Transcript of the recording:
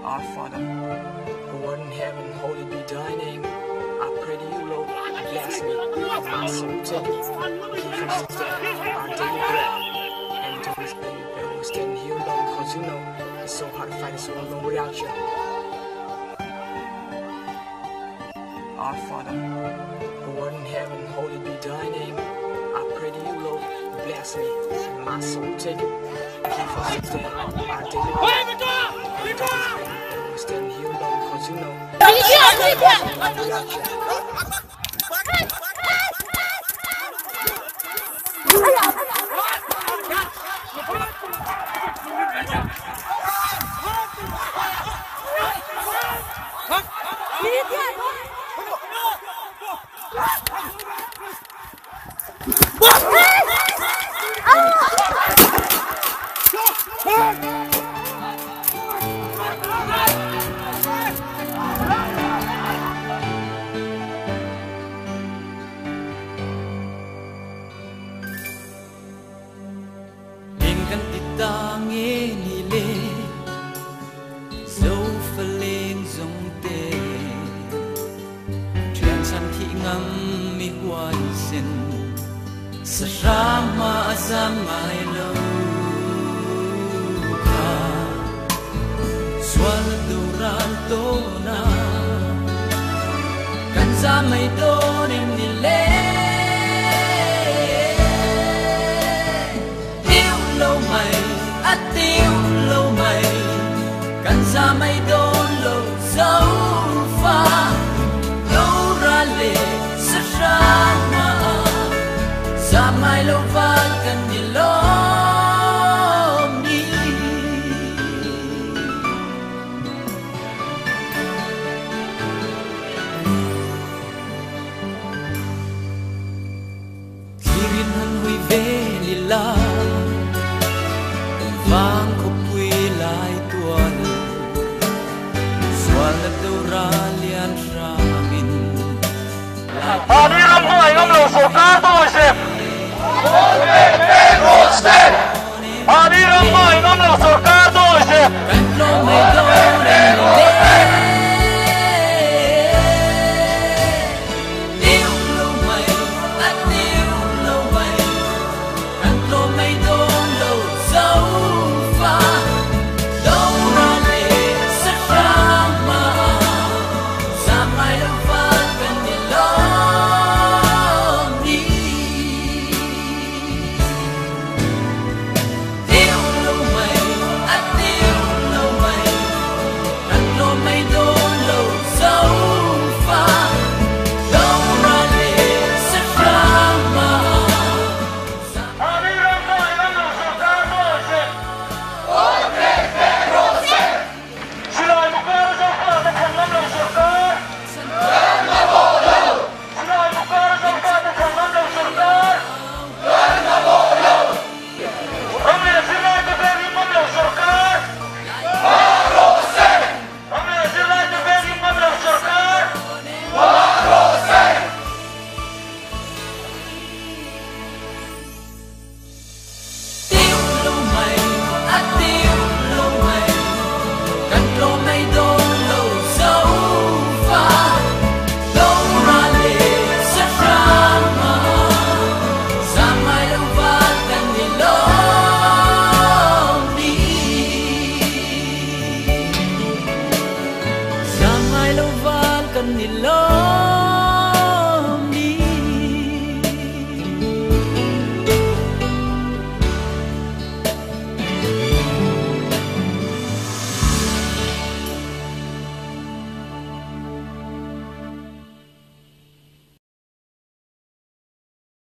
Our Father, who art in heaven, holy be thy name. I pray to you, Lord, bless me, my soul take it. Give us this day our daily bread. And do this baby better stand here alone, cause you know it's so hard to fight this all alone without you. Our Father, who art in heaven, holy be thy name. I pray to you, Lord, bless me, my soul take it. Give us this day our daily bread. And do this baby better stand here alone, cause you know it's so hard to fight this all alone without you. Sarama zamai lo ka swal dural to na kan zamai do nim ni le yêu lâu mày a tiêu lâu mày kan zamai do lo dấu pha đâu ra lệ sarama zamai lo van kan ni lom ni Thirin han hui ve li la vang ko pui lai tuan swal na do ra lian ramin Ani ram ho ai ngam lo sarkar to se Ani ram ho ai ngam lo sarkar to se Kan lo mai do re le Yêu lâu mày a yêu lâu mày kan lo mai do lo dấu pha đâu ra lệ sarama zamai lo van kan ni lom ni Yêu lâu mày a yêu lâu mày kan lo mai do lo dấu pha đâu ra lệ sarama Ani ram ho ai ngam lo sarkar to se Silai mukar zo pha ta khang ngam lo sarkar Silai mukar zo pha ta khang ngam lo sarkar Ram le zirlai te veng ngam lo sarkar Ram le zirlai te veng ngam lo sarkar Tiêu lâu mày a tiêu lâu mày kan lo mai do lo dấu pha đâu ra lệ sarama zamai lo van kan ni lom ni zamai lo van kan ni lom.